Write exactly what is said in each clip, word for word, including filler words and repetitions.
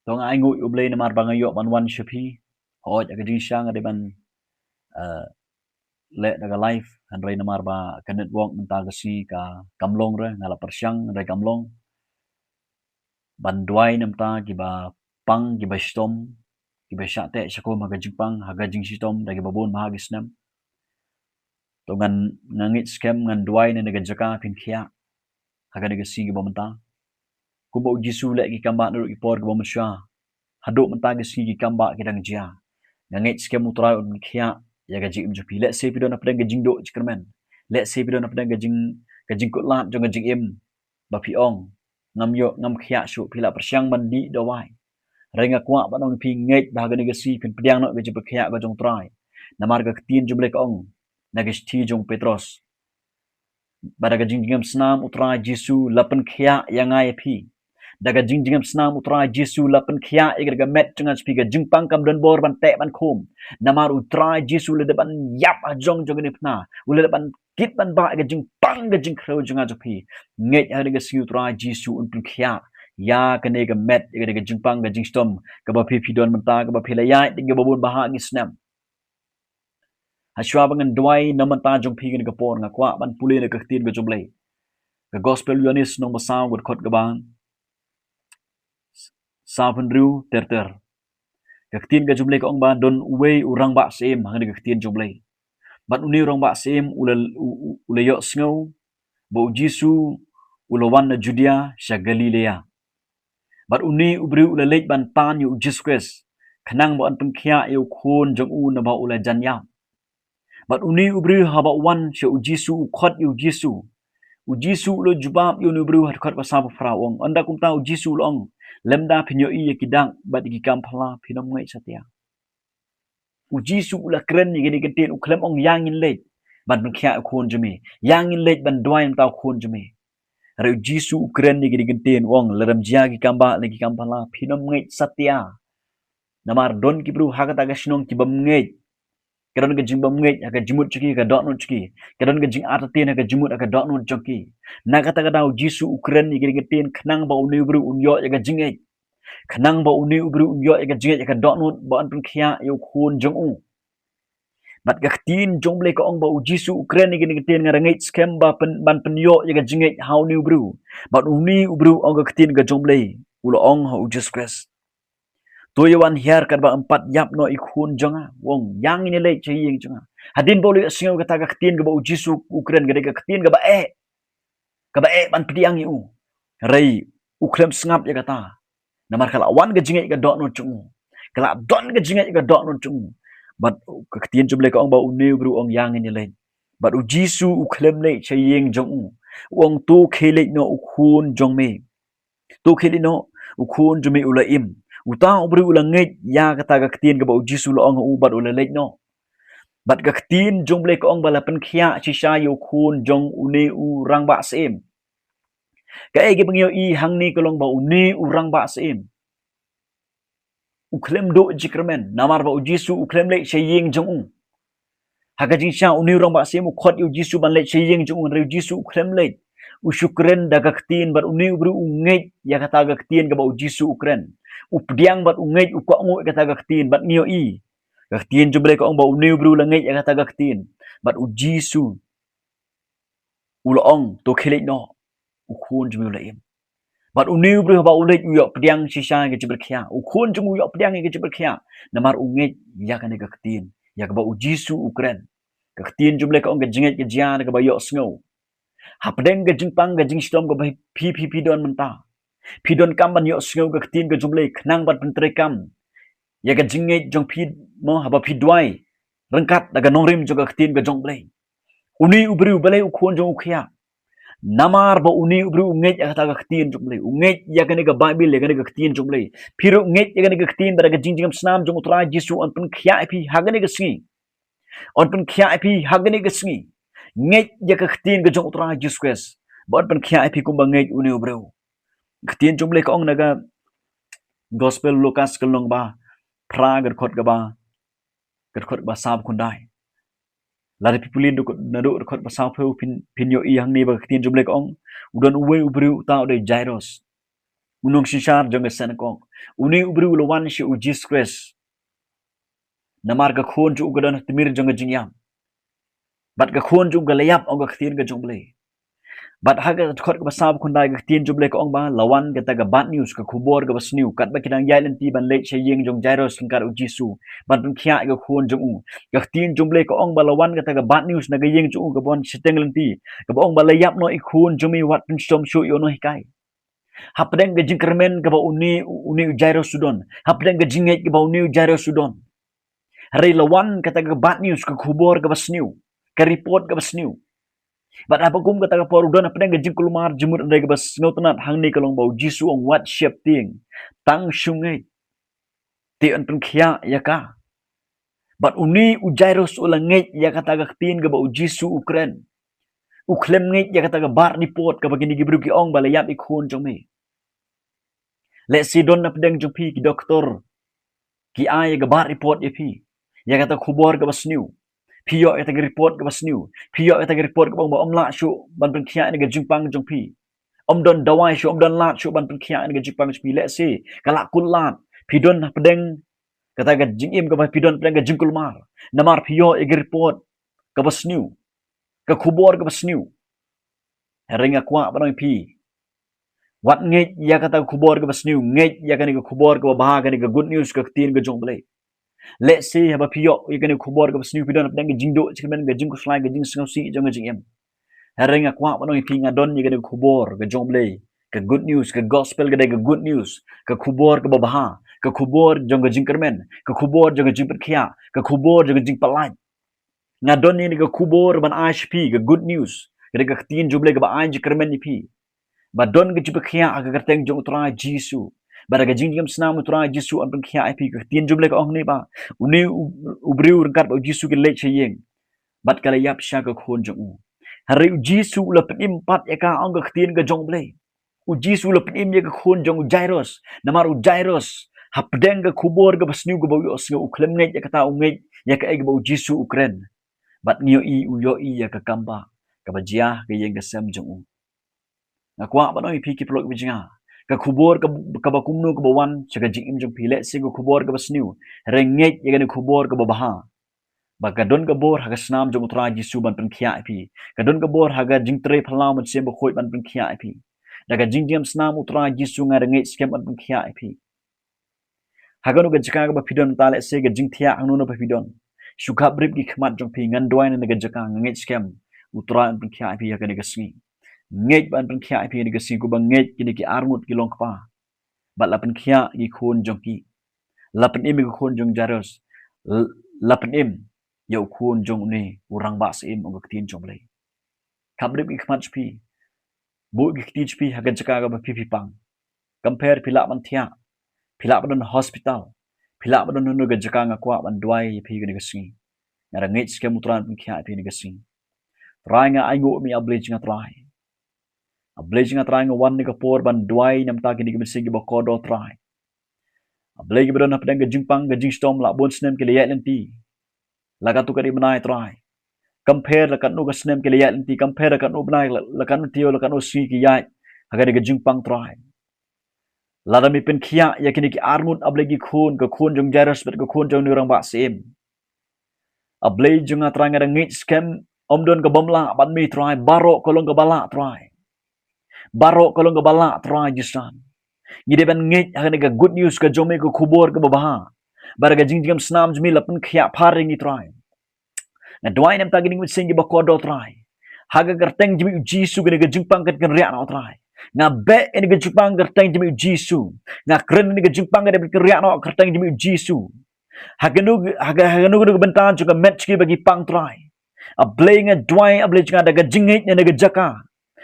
To nga ai nguh ïa U Blei namar ba nga ïoh ban wan sha phi. Hooid, ha ka jingshisha nga dei ban, eh, leh da ka live, hynrei namar ba ka network mynta ka sngi ka kam long re, nga la pyrshang hynrei kam long. Ban duwai na bynta kiba pang, kiba shitom, kiba shah teh shah kum ha ka jingpang, ha ka jingshitom da kiba bun bha ha ki snem. To ngan, nga ngeit skhem ngan duwai na kane ka jaka phin khiah ha kane ka sngi kaba mynta. Kumba U Jisu u leh ki kambah naduh ki por kiba mynshuwa haduh mynta ka sngi ki kambah ki dang jia. Nga ngeit skhem U Trai un pynkhiah ïa ka jingim jong phi. Lehse phi don hapdeng ka jingduh jingkyrmen, lehse phi don hapdeng ka jing, ka jingkutlad jong ka jingim ba phi ong, ngam ïoh, ngam khiah shuh, phi la pyrshang ban dih dawai. Hynrei nga kwah ban ong ïa phi, ngeit ba ha kane ka sngi phin pdiang noh ïa ka jingpynkhiah ka jong U Trai. Namar ka ktien jong U Blei ka ong na ka shithi jong u Petros ba da ka jingjngem snam U Trai Jisu la pynkhiah ïa nga ïa phi. Da ka jingjngem snam U Trai Jisu la pynkhiah ïa ka met jong nga jong phi. Ka jingpang kam don bor ban teh ban khum. Namar U Trai Jisu u la dep ban ïap ha jong jong kane ka phna. U la dep ban kit ban bah ïa ka jingpang ka jingkhrew jong nga jong phi. Ngeit ha kane ka sngi U Trai Jisu un pynkhiah ïa kane ka met, ïa kane ka jingpang ka jingshitom kaba phi, phi don mynta, kaba phi la ïaid da kiba bun bha ha ki snem. Hashwa ba ngan duwai na bynta jong phi kane ka por, nga kwah ban pule na ka ktien ka jong U Blei. Ka Gospel Ïoannis lynnong ba saw, ka dkhot kaba sawphew hynriew ter ter. Ka ktien ka jong U Blei ka ong ba don uwei u rangbah syiem ha kane ka ktien jong U Blei. Bad une u rangbah syiem u la, u, u, u la ïohsngew ba U Jisu u la wan na Judia sha Galilea. Bad une u briew u la leit ban tan ïa U Jisu Khrist, khnang ba un pynkhiah ïa u khun jong u naba u la jan ïap. Bad une u briew haba u wan sha U Jisu u khot ïa U Jisu. U Jisu u la jubab ïa une u briew ha dkhot ba sawphew phra, u ong, ynda kumta U Jisu u la ong, lymda phin ïohi ïa ki dak bad ïa ki kam phylla, phin ym ngeit satia. U Jisu u la kren ïa kine ki kyntien, u khlem ong ïa ngin leit ban pynkhiah u khun jong me, ïa ngin leit ban duwai na bynta u khun jong me. Hynrei U Jisu u kren ïa kine ki kyntien, u ong, lada ym jia ki kambah lane ki kam phylla, phin ym ngeit satia. Namar don ki briew ha kata ka shnong ki bym ngeit. Ka don ka jingbymngeit ha ka jingmut jong ki, ha ka dohnud jong ki. Ka don ka jingartatien ha ka jingmut, ha ka dohnud jong ki. Na kata ka daw U Jisu u kren ïa kine ki kyntien khnang ba une u briew un ïoh ïa ka jingngeit. Khnang ba une u briew un ïoh ïa ka jingngeit, ïa ka dohnud ba un pynkhiah ïa u khun jong u. Bad ka ktien jong U Blei ka ong ba U Jisu u kren ïa kine ki kyntien, nga ngeit skhem ba pyn, ban pynïoh ïa ka jingngeit ha une u briew. Bad une u briew, ong ka ktien ka jong U Blei, u la ong ha U Jisu Khrist, to ïa wan hiar katba ym pat ïap noh i khun jong nga. U ong, ïa ngin ïa leit sha ïing jong nga. Hadien ba u la ïohsngew kata ka ktien kaba U Jisu u kren, ka dei ka ktien kaba eh, kaba eh ban pdiang ïa u. Hynrei u khlem sngap ïa kata. Namar ka la wan ka jingngeit ïa ka dohnud jong u. Ka la don ka jingngeit ïa ka dohnud jong u. Bad ka ktien jong U Blei ka ong ba une u briew u ong, ïa ngin ïa leit. Bad U Jisu u khlem leit sha ïing jong u. U ong, to khie leit noh, u khun jong me, to khie leit noh, u khun jong me u la im. Uta u briew u la ngeit ïa kata ka ktien kaba U Jisu u la ong ha u bad u la leit noh. Bad ka ktien jong U Blei ka ong ba la pynkhiah shisha ïa u khun jong une u rangbah syiem. Kaei kaba ngi ïohi hangne ka long ba une u rangbah syiem u khlem duh jingkyrmen, namar ba U Jisu u khlem leit sha ïing jong u. Ha ka jingshisha une u rangbah syiem u khot ïa U Jisu ban leit sha ïing jong u, hynrei U Jisu u khlem leit. U shu kren da ka ktien bad une u briew u ngeit ïa kata ka ktien kaba U Jisu u kren. U pdiang bad u ngeit, u kohnguh ïa kata ka ktien, bad ngi ïohi ka ktien jong U Blei ka ong ba une u briew u la ngeit ïa kata ka ktien. Bad U Jisu u la ong, to khie leit noh, u khun jong me u la im. Bad une u briew haba u leit u ïoh pdiang shisha ïa ka jingpyrkhiah. U khun jong u u ïoh pdiang ïa ka jingpyrkhiah. Namar u ngeit ïa kane ka ktien, ïa kaba U Jisu u kren. Ka ktien jong U Blei ka ong, ka jingngeit ka jia da kaba ïohsngew. Hapdeng ka jingpang ka jingshitom kaba phi, phi, phi don mynta, phi donkam ban ïohsngew ka ktien ka jong U Blei khnang ban pyntreikam ïa ka jingngeit jong phi, mo, haba phi duwai ryngkat da ka nongrim jong ka ktien ka jong U Blei. Une u briew, balei u khun jong u khiah? Namar ba une u briew u ngeit ïa kata ka ktien jong U Blei. U ngeit ïa kane ka Baibl, ïa kane ka ktien jong U Blei. Phi ruh ngeit ïa kane ka ktien ba da ka jingjngem snam jong U Trai Jisu un pynkhiah ïa phi ha kane ka sngi. Un pynkhiah ïa phi ha kane ka sngi. Ngeit ïa ka ktien ka jong U Trai Jisu Khrist ba un pynkhiah ïa phi kumba ngeit une u briew. Ka ktien jong U Blei ka ong na ka Gospel Lukas ka lynnong ba phra, ka dkhot kaba, ka dkhot ba sawphew khyndai. Lada phi pule naduh, naduh dkhot ba sawphew, phin, phin ïohi hangne ba ka ktien jong U Blei ka ong, u don uwei u briew, uta u dei Jairus. U nongsynshar jong ka synagogue. Une u briew u la wan sha u Jisu Khrist. Namar ka khun jong u ka don ha tmier jong ka jingïap. Bad ka khun jong u ka la ïap, ong ka ktien ka jong U Blei. Bad ha ka dkhot kaba saw khyndai ka ktien jong U Blei ka ong ba la wan kata ka bad news, ka khubor kaba sniew, katba ki dang ïaid lynti ban leit sha ïing jong Jairus ryngkat u Jisu ban pynkhiah ïa ka khun jong u. Ka ktien jong U Blei ka ong ba la wan kata ka bad news na ka ïing jong u kaba wan shiteng lynti, kaba ong ba la ïap noh i khun jong me, wat pynshitom shuh ïa u nonghikai. Hapdeng ka jingkyrmen kaba une, une u Jairus u don, hapdeng ka jingngeit kaba une u Jairus u don, hynrei la wan kata ka bad news, ka khubor kaba sniew, ka report kaba sniew. Bad haba kum kata ka por u don hapdeng ka jingkulmar jingmut, hynrei kaba sngewtynnat hangne ka long ba u Jisu u ong, wat sheptieng, tang shu ngeit, te yn pynkhiah ïa ka. Bad une u Jairus u la ngeit ïa kata ka ktien kaba u Jisu u kren. U khlem ngeit ïa kata ka bad report kaba kine ki briew ki ong ba la ïap i khun jong me. Lehse don na pdeng jong phi ki doktor ki ai ïa ka bad report ïa phi, ïa kata ka khubor kaba sniew. Phi ïoh ïa kata ka report kaba sniew, phi ïoh ïa kata ka report kaba ong ba ym lah shuh ban pynkhiah ïa ka jingpang jong phi. Ym don dawai shuh, ym don lad shuh ban pynkhiah ïa ka jingpang jong phi. Lehse ka lah kut lad, phi don na pdeng kata ka jingim kaba phi don pdeng ka jingkulmar, namar phi ïoh ïa ka report kaba sniew, ka khubor kaba sniew. Hynrei nga kwah ban ong ïa phi, wat ngeit ïa kata ka khubor kaba sniew, ngeit ïa kane ka khubor kaba bha, kane ka good news, ka ktien ka jong U Blei. Lehse haba phi ïoh ïa kane ka khubor kaba sniew phi don hapdeng ka jingduh jingkmen, ka jingkhuslai, ka jingsngewsih jong ka jingim. Hynrei nga kwah ban ong ïa phi, nga don ïa kane ka khubor ka jong U Blei, ka good news, ka gospel ka dei ka good news, ka khubor kaba bha, ka khubor jong ka jingkyrmen, ka khubor jong ka jingpynkhiah, ka khubor jong ka jingpyllait. Nga don ïa kane ka khubor ban ai sha phi, ka good news, ka dei ka ktien jong U Blei kaba ai jingkyrmen ïa phi. Ba don ka jingpynkhiah ha ka kyrteng jong U Trai Jisu. Ba da ka jingjngem snam U Trai Jisu yn pynkhiah ïa phi. Ka ktien jong U Blei ka ong hangne ba une u, u briew ryngkat bad u Jisu ki leit sha ïing, bad ka la ïap sha ka khun jong u. Hynrei u Jisu u la pynim pat ïa ka, ong ka ktien ka jong U Blei. U Jisu u la pynim ïa ka khun jong u Jairus. Namar u Jairus, hapdeng ka khubor kaba sniew kaba u ïohsngew, u khlem ngeit ïa kata, u ngeit ïa kaei kaba u Jisu u kren. Bad ngi ïohi, u ïohi ïa ka kambah kaba jia ha ka ïing ka sem jong u. Nga kwah ban ong ïa phi ki paralok ba jong nga, ka khubor kab-, kaba kumno kaba wan sha ka jingim jong phi, lehse ka khubor kaba sniew, hynrei ngeit ïa kane ka khubor kaba bha, ba ka don ka bor ha ka snam jong U Trai Jisu ban pynkhiah ïa phi. Ka don ka bor ha ka jingtrei phyllaw Mynsiem Bakhuid ban pynkhiah ïa phi. Da ka jingjngem snam U Trai Jisu nga da ngeit skhem yn pynkhiah ïa phi. Ha kano ka jaka kaba phi don mynta, lehse ka jingthiah hangno hangno ba phi don, shu khapbrip ki khmat jong phi, ngan duwai na kane ka jaka, nga ngeit skhem U Trai yn pynkhiah ïa phi ha kane ka sngi. Ngeit ba yn pynkhiah ïa phi ha kane ka sngi, kumba ngeit kine ki arngut ki longkpa. Bad la pynkhiah ïa ki khun jong ki. La pynim ïa ki khun jong Jairus. L-, la pynim ïa u khun jong une u rangbah syiem, ong ka ktien jong U Blei. Khapbrip ki khmat jong phi. Buh ki kti jong phi ha ka jaka kaba phi phi pang. Compare phi lah ban thiah, phi lah ban don hospital, phi lah ban don hangno ka jaka, nga kwah ban duwai ïa phi ha kane ka sngi. Nga da ngeit skhem U Trai yn pynkhiah ïa phi ha kane ka sngi. Trai nga ainguh ïa me, A Blei jong nga Trai. A Blei jong nga Trai, nga wan ha kane ka por ban duwai na ka bynta kine ki mynsiem kiba kordor Trai. A Blei, kiba don hapdeng ka jingpang ka jingshitom, la bun snem ki la ïaid lynti. La katto katne bnai Trai. Compare la katno ka snem ki la ïaid lynti, compare la katno bnai, la, la katno taïew, la katno sngi ki ïaid ha kane ka jingpang Trai. Lada me pynkhiah ïa kine ki arngut, A Blei, ki khun, ka khun jong Jairus bad ka khun jong une u rangbah syiem. A Blei jong nga Trai, nga da ngeit skhem, ym don kaba ym lah bad me Trai, baroh ka long kaba lah Trai. Baroh ka long kaba lah Trai Jisu. Ngi dei ban ngeit ha kane ka good news ka jong me, ka khubor kaba bha. Ba da ka jingjngem snam jong me la pynkhiah phareng ïa ngi Trai. Nga duwai na ka bynta kine ki mynsiem kiba kordor Trai. Ha ka kyrteng jong me U Jisu, kane ka jingpang kan kynriah noh Trai. Nga beh ïa kane ka jingpang ha ka kyrteng jong me U Jisu. Nga kren ïa kane ka jingpang kan kynriah noh ha ka kyrteng jong me U Jisu. Ha kano, ha ka, ha kano kano ka bynta jong ka met jong ki ba ki pang Trai. A Blei, nga duwai, A Blei jong nga, da ka jingngeit na kane ka jaka.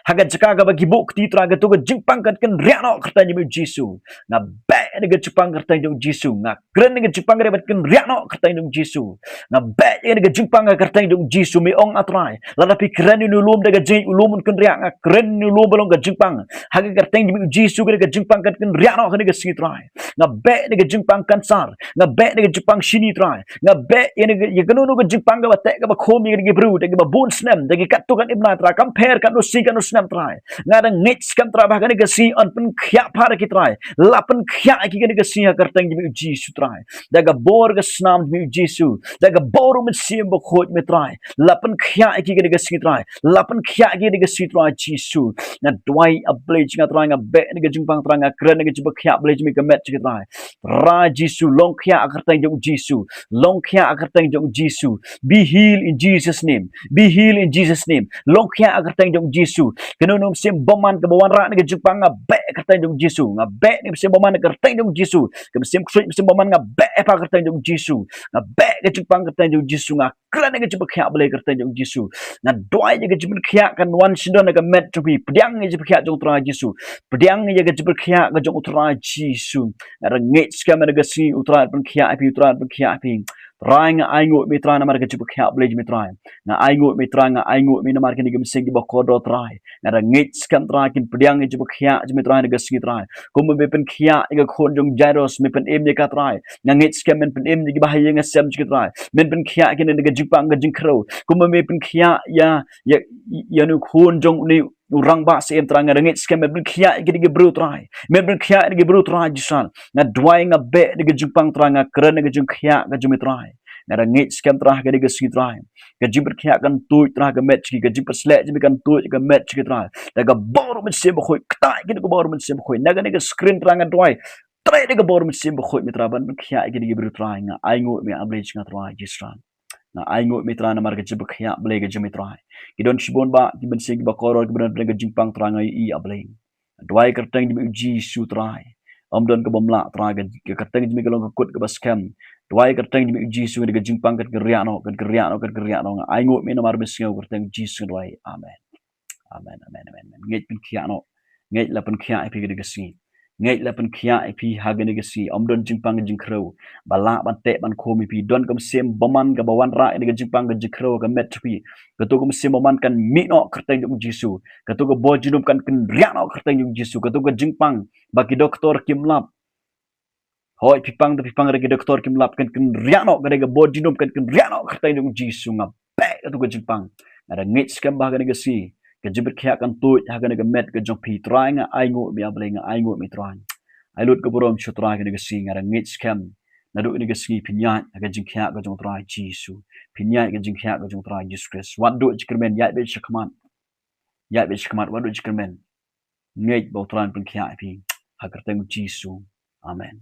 Ha ka jaka kaba ki buh kti Trai, kato ka jingpang kan kynriah noh ha ka kyrteng jong me U Jisu. Nga beh ïa kane ka jingpang ha ka kyrteng jong U Jisu. Nga kren ïa kane ka jingpang kan kynriah noh ha ka kyrteng jong U Jisu. Nga beh ïa kane ka jingpang ha ka kyrteng jong U Jisu, me ong A Trai. Lada phi kren ïa une u lum da ka jingngeit, u lum un kynriah, nga kren ïa une u lum ba long ka jingpang. Ha ka kyrteng jong me U Jisu, kane ka jingpang kan kynriah noh ha kane ka sngi Trai. Nga beh na ka jingpang kansar. Nga beh na ka jingpang shini, Trai. Nga beh ïa na ka, ïa kano kano ka jingpang kaba teh kaba khum ïa kine ki briew, da kiba bun snem, da ki katto katne bnai, Trai. Kam pher katno sngi katno snem, Trai. Nga da ngeit skhem, Trai, ba ha kane ka sngi yn pynkhiah pat ïa ki, Trai. La pynkhiah ïa ki ha kane ka sngi ha ka kyrteng jong me, U Jisu, Trai. Da ka bor ka snam jong me, U Jisu. Da ka bor u Mynsiem Bakhuid me, Trai. La pynkhiah ïa ki ha kane ka sngi, Trai. La pynkhiah ïa ki ha kane ka sngi, Trai Jisu. Nga duwai, A Blei jong nga, Trai, nga beh na ka jingpang, Trai, nga kren na ka jingpynkhiah, Blei jong me, ka met jong ki, Trai. Trai Jisu, long khiah ha ka kyrteng jong U Jisu. Long khiah ha ka kyrteng jong U Jisu. Be healed in Jesus' name. Be healed in Jesus' name. Long khiah ha ka kyrteng jong U Jisu. Kano kano ka mynsiem bymman kaba wanrah na ka jingpang, nga beh ha ka kyrteng jong U Jisu. Nga beh na ka mynsiem bymman ha ka kyrteng jong U Jisu. Ka mynsiem ksuid, mynsiem bymman, nga beh pat ha ka kyrteng jong U Jisu. Nga beh ha ka jingpang ha ka kyrteng jong U Jisu. Nga kren na ka jingpynkhiah, Blei, ha ka kyrteng jong U Jisu. Nga duwai ïa ka jingpynkhiah kan wan shadon na ka met jong phi. Pdiang ïa ka jingpynkhiah jong U Trai Jisu. Pdiang ïa ka jingpynkhiah ka jong U Trai Jisu. Nga da ngeit skhem ha kane ka sngi, U Trai, pynkhiah ïa phi, U Trai, pynkhiah ïa phi. Trai, nga ainguh ïa me, Trai, namar ka jingpynkhiah, Blei jong me, Trai. Nga ainguh ïa me, Trai, nga ainguh ïa me namar kine ki mynsiem kiba kordor, Trai. Nga da ngeit skhem, Trai, kin pdiang ïa ka jingpynkhiah jong me, Trai, ha kane ka sngi, Trai. Kumba me pynkhiah ïa ka khun jong Jairus, me pynim ïa ka, Trai. Nga ngeit skhem men pynim ïa kiba ha ïing ha sem jong ki, Trai. Men pynkhiah ïa kine na ka jingpang ka jingkhrew. Kumba me pynkhiah ïa, ïa, ïa une u khun jong une u rangbah syiem, Trai, nga da ngeit skhem men pynkhiah ïa kine ki briew, Trai. Men pynkhiah ïa kine ki briew, Trai Jisu. Nga duwai, nga beh na ka jingpang, Trai, nga kren na ka jingkhiah ka jong me, Trai. Nga da ngeit skhem, Trai, ha kane ka sngi, Trai. Ka jingpynkhiah kan tuid, Trai, ha ka met jong ki, ka jingpynshlur jong me kan tuid ha ka met jong ki, Trai. Da ka bor u Mynsiem Bakhuid, ktah ïa ki da ka bor u Mynsiem Bakhuid. Na kane ka screen, Trai, nga duwai, Trai, da ka bor u Mynsiem Bakhuid me, Trai, ban pynkhiah ïa kine ki briew, Trai. Nga ainguh ïa me, A Blei jong nga, Trai Jisu. Nga ainguh ïa me, Trai, namar ka jingpynkhiah, Blei, ka jong me, Trai. Ki don shibun bah ki mynsiem kiba kordor, kiba don ha ka jingpang, Trai, nga ïohi, A Blei. Duwai ha ka kyrteng jong me, U Jisu, Trai. Ym don kaba ym lah, Trai, ka, ka kyrteng jong me ka long ka kut kaba skhem. Duwai ha ka kyrteng jong me, U Jisu, da ka jingpang kan kynriah noh, kan kynriah noh, kan kynriah noh. Nga ainguh ïa me namar me sngew, ha ka kyrteng jong U Jisu nga duwai. Amen. Amen, amen, amen, amen. Ngeit pynkhiah noh. Ngeit la pynkhiah ïa phi ha kane ka sngi. Ngeit la pynkhiah ïa phi ha kane ka sngi. Ym don jingpang jingkhrew ba lah ban teh ban khum ïa phi. Don ka mynsiem bymman kaba wanrah ïa ka jingpang ka jingkhrew ha ka met jong phi. Kato ka mynsiem bymman kan mih noh ha ka kyrteng jong U Jisu. Kato ka bor jingdum kan kynriah noh ha ka kyrteng jong U Jisu. Kato ka jingpang ba ki doktor kim lap, hooid, phi pang te phi pang, hynrei ki doktor kim lap, kan kynriah noh, ka dei ka bor jingdum kan kynriah noh ha ka kyrteng jong U Jisu. Nga beh kato ka jingpang. Nga da ngeit skhem ba ha kane ka sngi ka jingpynkhiah kan tuid ha kane ka met ka jong phi, Trai. Nga ainguh ïa me, A Blei, nga ainguh ïa me, Trai. Ai lut ka burom sha U Trai ha kane ka sngi. Nga da ngeit skhem naduh kane ka sngi phin ïaid ha ka jingkhiah ka jong U Trai Jisu. Phin ïaid ha ka jingkhiah ka jong U Trai Jisu Khrist. Wat duh jingkyrmen, ïaid beit sha khmat. Ïaid beit sha khmat, wat duh jingkyrmen. Ngeit ba U Trai un pynkhiah ïa phi ha ka kyrteng U Jisu. Amen.